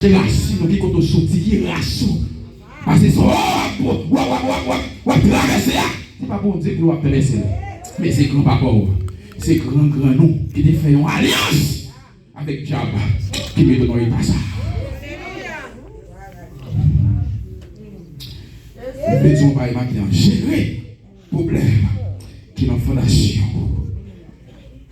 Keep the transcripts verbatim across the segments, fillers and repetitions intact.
Ki rasin ou, ki kote w soti, ki ras ou. Paske sa w ap, w ap, w ap, w ap, w ap, w ap travèse a, se pa Bondye ki w ap travèse l. Men se granpapa w. Se gran grann ou ki te fè yon alyans avèk dyab ki mete w nan eta sa. M vle di yon bagay maten an, jere pwoblèm ki nan fondasyon.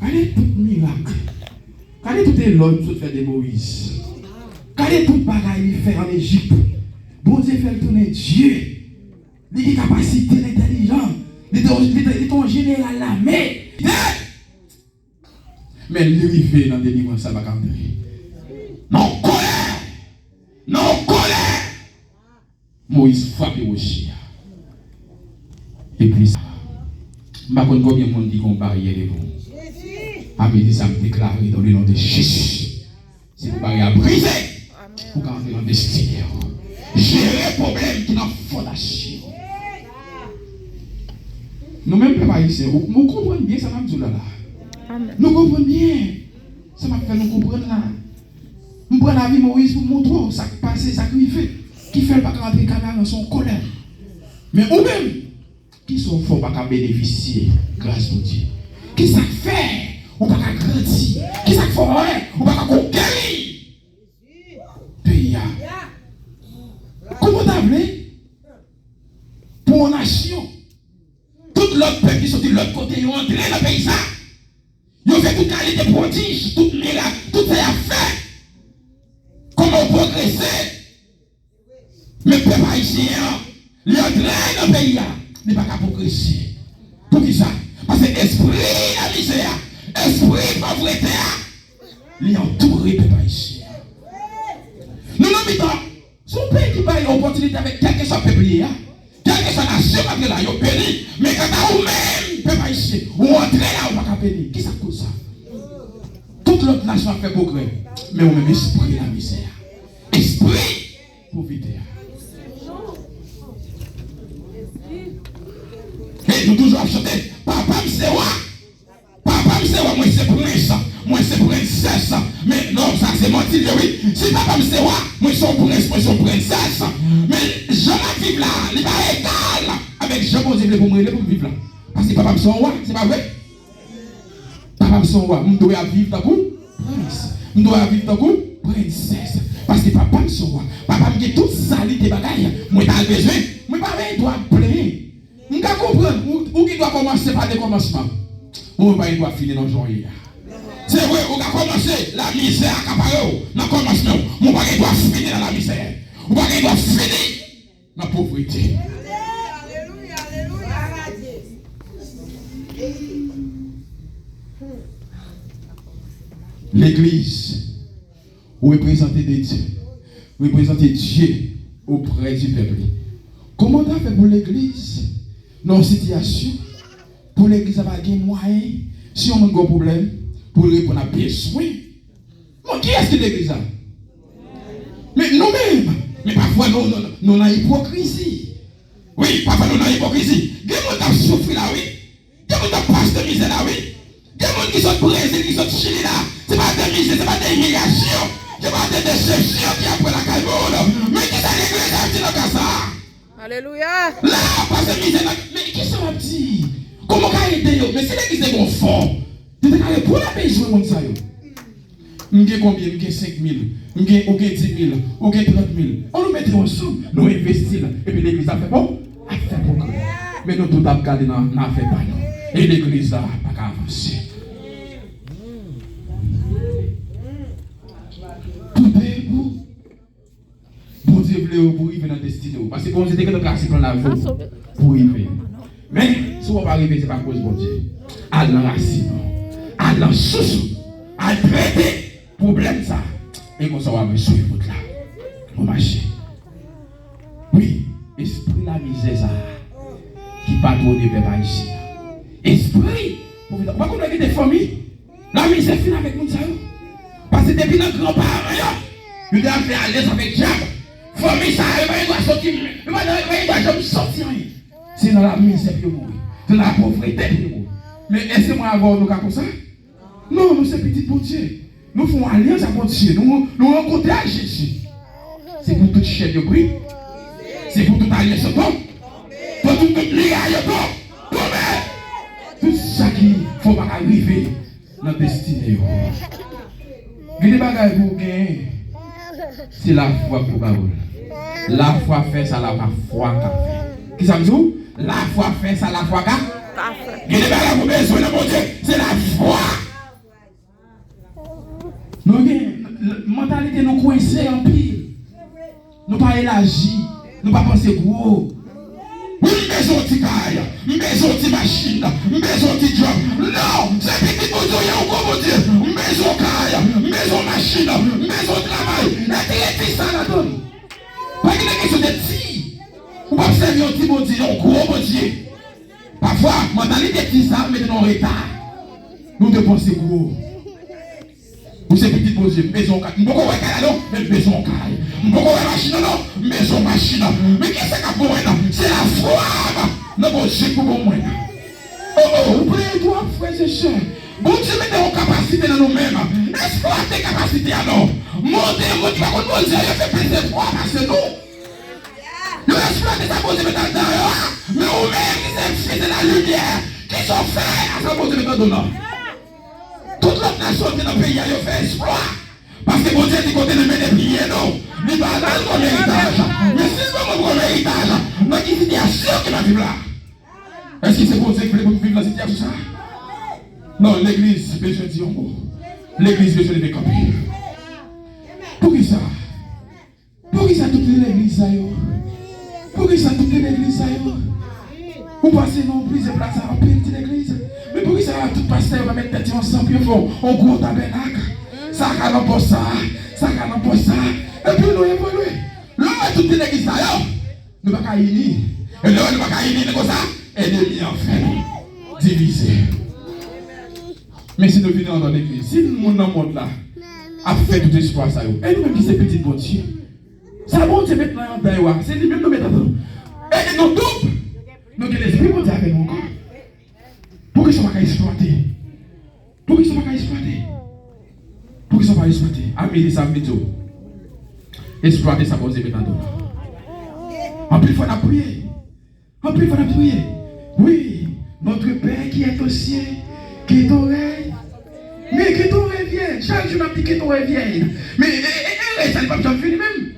Gade tout mirak. Gade tout elòj m sot fè de Moyiz. Gade tout bagay li fè ann Ejip. Bondye fè l tounen Dye. Li gen kapasite, l entèlijan. Li te, li te, li te yon jeneral lame. Li te Men li rive nan delivrans sa pa ka antre. Nan yon kòlè! Nan yon kòlè! Moyiz frape woche a. Epi sa, m pa konn konbyen moun ki gen yon baryè devan w. A midi sa m deklare dans le nom de Jésus. Si pou baryè a brize, ou ka antre nan destine w. Jere pwoblèm ki nan fondasyon. Nou menm pèp ayisyen, ou, ou konprann byen sa m ap di w la la. Nou konprann byen sa m ap fè nou konprann la. M pran lavi Moyiz pou m montre w sa k pase, sa k rive, ki fè l pa ka antre Kanaran, se yon kòlè. Men ou menm, kisa w fè w pa ka benefisye gras Bondye? Kisa k fè ou pa ka grandi? Kisa k fè w pa ka konkeri peyi a? Kòman w ta vle pou yon nasyon, tout lòt pèp ki soti lòt kote yo antre nan peyi sa, yo fè tout kalite pwodij, tout mirak, tout sa y ap fè. Kòman w pwogrese? Men pèp ayisyen an, li antre nan peyi a, li pa ka pwogrese. Poukisa? Paske espri lamizè a, espri povrete a, li antoure pèp ayisyen an. Nou nan mitan, se yon peyi ki bay opòtinite avèk kèlkeswa pèp li ye a. Kèlkeswa nasyon k antre la, yo beni. Men kanta ou menm, pèp ayisyen, ou antre la, ou pa ka beni. Kisa k koz sa? Tout lòt nasyon ap fè pwogrè, men ou menm espri lamizè a. Espri povrete a. E nou toujou ap chante, papa m se wa. Papa m se wa, mwen se prens, mwen se prensès. Men non, sa se manti l ye wi. Si papa m se wa, mwen se yon prens, mwen se yon prensès. Men jan m ap viv la, li pa egal avèk jan Bondye vle pou mwen rele pou m viv la. Paske papa m se yon wa, se pa vre? Papa m se yon wa, m dwe ap viv tankou prens. M dwe ap viv tankou prensès. Paske papa m se yon wa. Papa m gen tout sa li te bagay mwen ta bezwen. Mwen pa gen dwa plenyen. M ka konprann, ou, ou gen dwa kòmanse pa de kòmansman. Ou pa gen dwa fini nan jan w ye a. Se vre, ou ka kòmanse, lamizè akapare w nan kòmansman w, men ou pa gen dwa fini nan lamizè. Ou pa gen dwa fini nan povrete. Legliz, ou reprezante de Dye, reprezante Dye oprè di pèp li. Kòman ta fè pou legliz nan yon sitiyasyon pou legliz la pa gen mwayen, si yon moun gen yon pwoblèm, pou l reponn a bezwen? Bon, kiyès ki legliz la? Men nou menm. Men pafwa nou, nou, nou nan ipokrizi. Wi, pafwa nou nan ipokrizi. Gen moun k ap soufri la, wi. Gen moun k ap pase mizè la, wi. Gen moun ki sot Brezil, ki sot Chili la. Se pa de mizè, se pa de imilyasyon, se pa de desepsyon ki ap pran lakay moun. Men kisa legliz la di nan ka sa a? Alelouya! La, pase mizè nan, men kisa w ap di? Kòman w ka ede yo? Men si legliz te gen yon fon, yo te ka reponn a bezwen moun sa yo. M gen konbyen? M gen senk mil. M gen, ou gen dis mil. Ou gen trant mil. Ann nou mete yo ansanm, nou envesti l. Epi legliz ap fè bon, ap fè pwogrè. Men nou tout ap gade nan, nan afè pa nou. E legliz la pa ka avanse. Tout e pou Bondye vle w pou w rive nan destine w. Paske Bondye te gentan trase plan lavi w pou w rive. Men, si w pa rive, se pa koz Bondye. Al nan rasin ou. Al nan sous ou. Al trete pwoblèm sa. E konsa w ap swiv wout la. W mache. Wi, espri lamizè sa a ki patwone pèp ayisyen an. Espri povrete. Ou pa konn lè gen de fanmi Lamizè fin avèk moun sa yo. Paske depi nan granparan yo, yo te al fè alyans avèk dyab. Fanmi sa yo pa gen dwa soti, yo pa gen dwa janm soti anyen. Se nan lamizè pou yo mouri. Se nan lapovrete pou yo mouri. Men èske mwen avè w nou ka konsa? Non, nou se pitit Bondye. Nou fè yon alyans ak Bondye. Nou, nou rankontre ak Jezi. Se pou tout chèn yo bri. Se pou tout alyans yo tonbe. Pou tout, tout miray yo tonbe. Tonbe. Tout sa ki fè w pa ka rive nan destine yo. Gen de bagay pou w genyen. Se lafwa k pou ba ou l. Lafwa fè sa lafwa ka fè. Kisa m di w? Lafwa fè sa lafwa ka. Gen de bagay pou w bezwen nan Bondye. Se lafwa. Nou gen, mantalite nou kwense anpil. Nou pa elaji. Nou pa panse gwo. Wi, m bezwen yon ti kay. M bezwen yon ti machin. M bezwen yon ti djòb. Non, se pitit Bondye w ye, yon gwo Bondye. M bezwen yon kay. M bezwen yon machin. M bezwen yon travay. E ti, e ti sa ladan. Pa gen kesyon de ti. Ou p ap sèvi yon ti Bondye, yon gwo Bondye. Pafwa, mantalite ti sa mete nou an reta. Nou te panse gwo. Ou se pitit Bondye, m bezwen yon kay. M poko wè kay la non, men m bezwen yon kay. M poko wè machin nan non, m bezwen yon machin. Men kisa k ap bon mwen nan? Se lafwa m nan Bondye k pou bon mwen nan. Oh, oh, ou plede twòp, frè e sè. Bondye mete yon kapasite nan nou menm. Eksplwate kapasite a non. Monte yon moun ki pa konn Bondye, yo fè plis efò pase nou. Yo eksplwate sa Bondye mete anndan yo a. Men ou menm ki se fis de la limyè, kisa w fè a sa Bondye mete anndan w lan? Tout lòt nasyon ki nan peyi a, yo fè eksplwa. Paske Bondye di kote li mete pye nou, li ba nou l kòm eritaj. Men si l ban mwen kòm eritaj, nan ki sitiyasyon ke m ap viv la? Èske se Bondye ki vle pou m viv nan sitiyasyon sa a? Non, legliz bezwen di yon mo. Legliz bezwen leve kanpe. Poukisa? Poukisa tout ti legliz sa yo? Poukisa tout ti legliz sa yo? Ou pase nan plizyè plas a anpil ti legliz. Men poukisa tout pastè yo pa met tèt yo ansanm pou yo fè yon gwo tabènak? Sa ka nan pòs sa, sa ka nan pòs sa. Epi nou evolye. Lè w wè tout ti legliz sa yo, nou pa ka ini. E lè w wè nou pa ka ini, nou konsa, enemi an fè nou divize. Men si nou vini anndan legliz, si moun nan mond la ap fè tout eksplwa sa yo, e nou menm ki se pitit Bondye, sa Bondye met nan anndan yo a, se li menm nou met anndan. E nou doub, nou gen lespri Bondye avè nou ankò. Poukisa w pa ka eksplwate? Poukisa w pa ka eksplwate? Poukisa w pa eksplwate? A midi sa m vin di w. Eksplwate sa Bondye met anndan w. Anpil fwa n ap priye. Anpil fwa n ap priye. Wi, notre Père qui est aux cieux, que ton règne. Men que ton règne vienne. Chak jou n ap di que ton règne vienne. Men e, e, e, e, sa li p ap janm fini menm.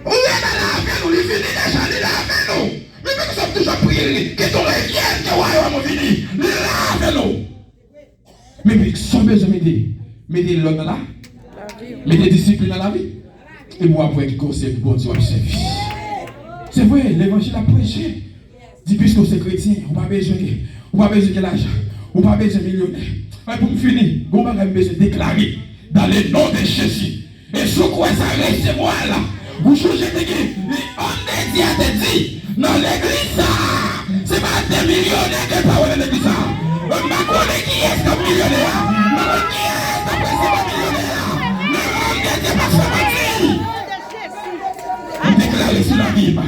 Ou wè la, la avè nou, li vini deja, li la avè nou. Men poukisa w toujou ap priye, que ton règne vienne, que wayòm ou vini, li la avè nou. Men sa w bezwen mete, mete lòd nan la, mete disiplin nan lavi. Epi w ap wè ki konsèy Bondye w ap sèvi. Se vre, levanjil ap preche. Di piske w se kretyen, ou pa bezwen gen, ou pa bezwen gen lajan, ou pa bezwen milyonè. Mwen pou m fini, gon bagay m bezwen deklare dans le nom de Jésus. E si w kwè sa, resevwa l. Ou sonje te gen, li, òm de Dye a te di, nan legliz sa a, se pa de milyonè ke l pa wè nan legliz sa a. M pa konnen kiyès k ap milyonè a. M pa konn kiyès k ap resevwa milyonè a. Men òm de Dye pa fè manti. M deklare sou lavi m.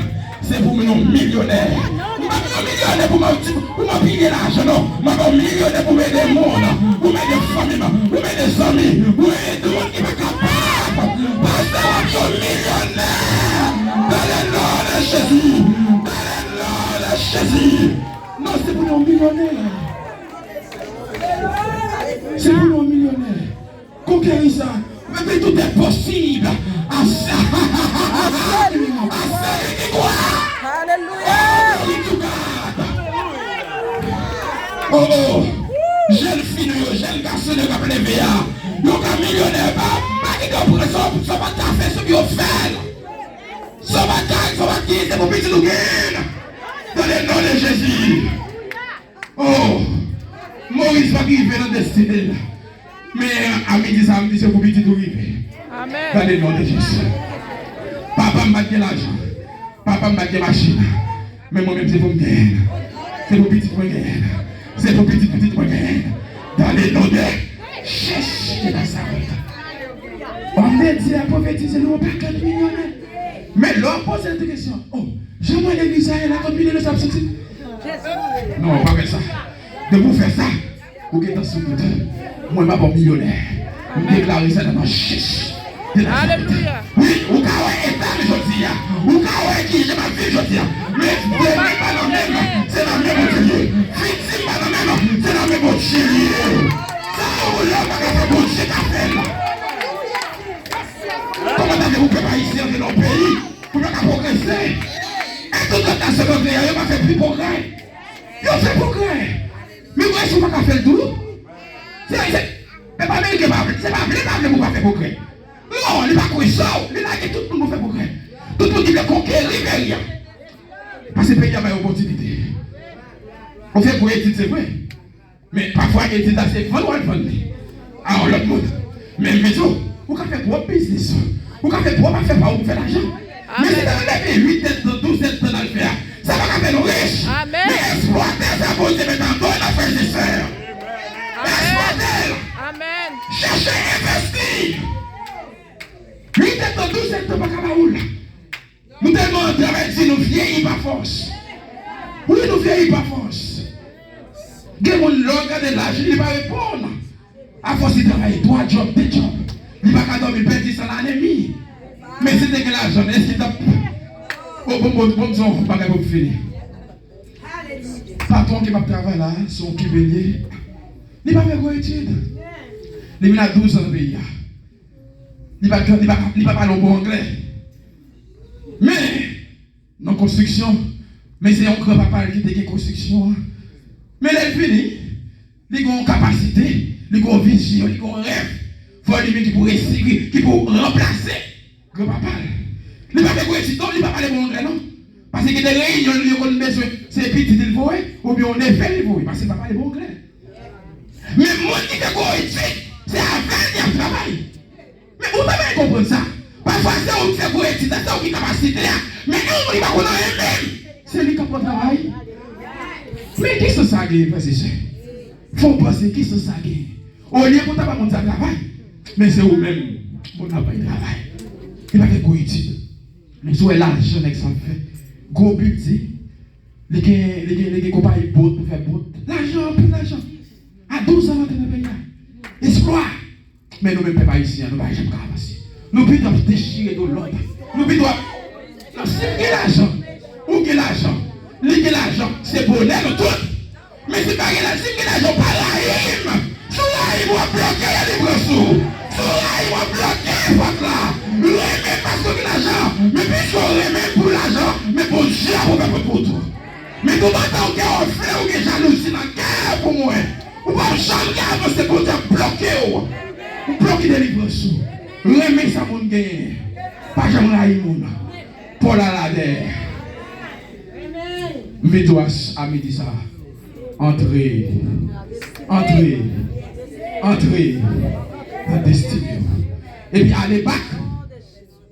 Se pou m yon milyonè. M pa vin yon milyonè pou m, pou m anpile lajan, non. M ap yon milyonè pou m ede moun, pou m ede fanmi m, pou m ede zanmi, pou m ede moun ki pa kapab. Pastè, w ap yon milyonè. Dans le nom de Jésus. Dans le nom de Jésus. Non, se pou yon milyonè. Se pou yon milyonè. Konkeri sa. Epi tout est possible à ceux, à ceux qui croient. Alelouya. Oh, glory to God. Oh, oh. Jèn fi nou yo, jèn gason nou yo k ap leve a, yo ka milyonè. Pa, pa kite yo pran sa, sa w pa t ka fè sou yo fè l. Sa w pa t ka, sa w pa t genyen, se pou pitit ou genyen l. Dans le nom de Jésus. Oh, Moris pa t rive nan destine l. Men a midi sa a, m di se pou pitit ou rive. Amèn. Dans le nom de Jésus. Papa m pa t gen lajan. Papa m pa t gen machin. Men mwen menm se pou m genyen l. Se pou pitit mwen genyen l. Se pou pitit pitit mwen genyen l. Dans le nom de Jésus de Nazareth. Òm de Dye a pwofetize nou yon pakèt milyonè. Men lè w poze l tou kesyon, oh, jan mwen legliz sa ye la, konbyen milyonè sa ap soti? Non, pa fè sa. Depi w fè sa, ou gentan sou wout. Mwen m ap yon milyonè. M deklare sa nan non Jezi de Nazarèt. Alelouya. Wi, ou ka wè Men dènye pa nan men m, se nan men Bondye l ye. Viktim pa nan men m, se nan men Bondye l ye. Sa yo lè pa ka fè, Bondye ka fè l. Kòman ta fè pou pèp ayisyen antre nan yon peyi pou yo ka pwogrese? E tout lòt nasyon k antre a, yo pa fè pi pwogrè? Yo fè pwogrè. Men ou wè si w pa ka fè l tou? Se, se, pèp ameriken pa vle, se pa vle, pa vle pou w pa fè pwogrè. Non, li pa kwè sa w, li lage tout moun pou fè pwogrè. Tout moun ki vle konkeri peyi a. Paske peyi a bay opòtinite. Ou fè gwo etid, se vre. Men pafwa etid la se vann w al vann li a yon lòt moun. Men m di w, ou ka fè pwòp biznis ou. Ou ka fè pwòp afè pa w pou fè lajan. Men si w ta leve uit èdtan, douz èdtan al fè a, sa pa ka fè nou rich. Men eksplwate sa Bondye mete nan men w, frè e sè. Eksplwate l. Chèche envesti. Uit èdtan, douz èdtan pa ka ba ou l. Nou tèlman travay di nou vyeyi pa fòs. Wi, nou vyeyi pa fòs. Gen moun lè w gade laj li, li pa reponn. Afòs li travay twa djòb, de djòb, li pa ka dòmi, li pèdi san lane mi. Men si l te gen lajan, èske l t ap... O, bon, bon, bon, di yon bagay pou m fini. Patwon ke m ap travay la, se yon kiben li ye. Li pa fè gwo etid. Li vin a douz an nan peyi a. Li pa, li pa, li pa pale yon bon anglè. Men, nan konstriksyon, men se yon granpapa l ki te gen konstriksyon an. Men lè l vini, li gen yon kapasite, li gen yon vizyon, li gen yon rèv. Fò li vin ki pou resi-, ki, ki pou ranplase granpapa l. Li pa te gwo etid non, li pa pale bon anglè non. Paske gen de reyinyon li yo konn bezwen, se pitit li voye, oubyen yon neve li voye, paske li pa pale bon anglè. Men moun ki fè gwo etid, se avè l y ap travay. Men ou pa bay konprann sa. Pafwa se ou ki fè gwo etid la, se ou ki kapasite a. Men gen yon moun ki pa konn anyen menm. Se li k ap pran travay. Men ki sans sa genyen, frè e sè? Fò w panse ki sans sa genyen. Olye pou w ta ba moun sa travay, men se ou menm moun nan bay travay. Li pa fè gwo etid. Men si w wè lajan nèg sa ap fè. Gwo bidjè. Li gen, li gen, li gen konpayi bot pou fè bot. Lajan, anpil lajan. A douz an l antre nan peyi a. Eksplwa. Men nou menm pèp ayisyen an, nou pa janm ka avanse. Nou pito ap dechire do lòt. Nou pito ap... Non, si m gen lajan, ou gen lajan, li gen lajan, se bonè nou tout. Men si m pa gen lajan, si m gen lajan, ou pa rayi m. Si w rayi m, w ap bloke delivrans ou. Si w rayi m, w ap bloke pòt la. Renmen m paske w gen lajan. Men piske w renmen m pou lajan, men Bondye ap ouvè pòt pou ou tou. Men toutotan w kè w anfle, ou gen jalouzi nan kè w pou mwen, ou p ap janm ka avanse, Bondye ap bloke w. Ou bloke delivrans ou. Renmen sa moun genyen. Pa janm rayi moun. Pòl a la dèyè. M vin di w a, a midi sa a, antre, antre, antre nan destine w. Epi ale bak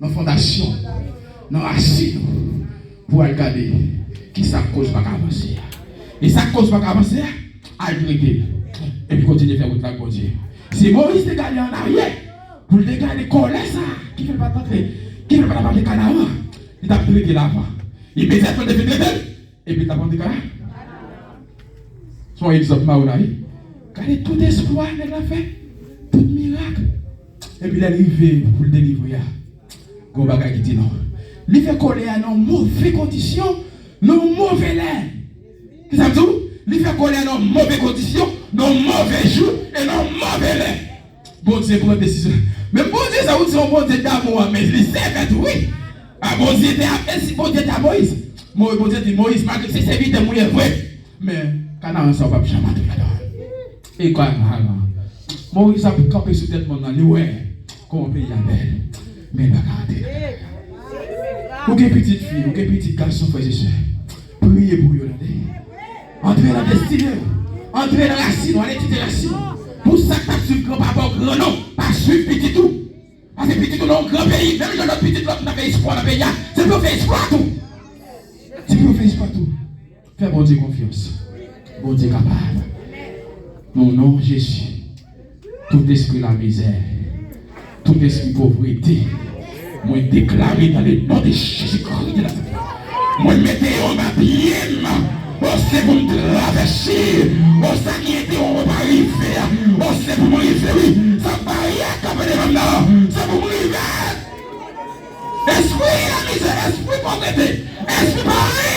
nan fondasyon, nan rasin ou, pou al gade ki sa k koz pa ka avanse a. E sa k koz pa ka avanse a, al trete l. Epi kontinye fè wout la ak Bondye. Si Moyiz te gade an aryè, pou l te gade kòlè sa a, ki fè l pa t antre, ki fè l pa t ap antre Kanaran, li t ap trete l avan. Imedyatman, l te fin trete l, epi l t ap antre Kanaran. Se yon egzanp mawon la, wi. Gade tout esplwa nèg la fè, tout mirak. Epi lè l rive pou l delivre a, gen yon bagay ki di non. Li fè kòlè a nan move kondisyon, nan move lè. Kisa m di w? Li fè kòlè a nan move kondisyon, nan move jou, e nan move lè. Bondye pran desizyon. Men Bondye sa, ou di yon Bondye damou an, men li sevè tou, wi. A, Bondye te a, e si Bondye te a Moyiz? Mo-, Bondye di, Moyiz, malgre se sèvitè m ou ye vre, men Kanaran sa ou p ap janm antre ladan l. E Kanaran. Moyiz ap kanpe sou tèt mòn nan, li wè kòman peyi a bèl. Men l pa ka antre nan Kanaran. Ou gen pitit fi, ou gen pitit gason, frè e sè. Priye pou yo, tande. Antre nan destine w. Antre nan rasin w, al etidye rasin w. Pou sa k t ap swiv granpapa w, grannon, pa swiv pitit ou. Paske pitit ou nan yon gran peyi, menm jan lòt pitit lòt moun ap fè eksplwa nan peyi a, se pou yo fè eksplwa tou. Se pou yo fè eksplwa tou. Fè Bondye konfyans. Bondye kapab. Nan non Jezi. Tout espri lamizè, tout espri povrete, mwen deklare nan le non de Jezikri de Nazarèt, mwen mete yo anba pye m. O, se pou m travèse. O, sa ki entèwonp pa rive. O, se pou m rive, wi. Sa baryè k kanpe devan m nan, se pou m rive. Espri lamizè, espri povrete, espri pa anyen.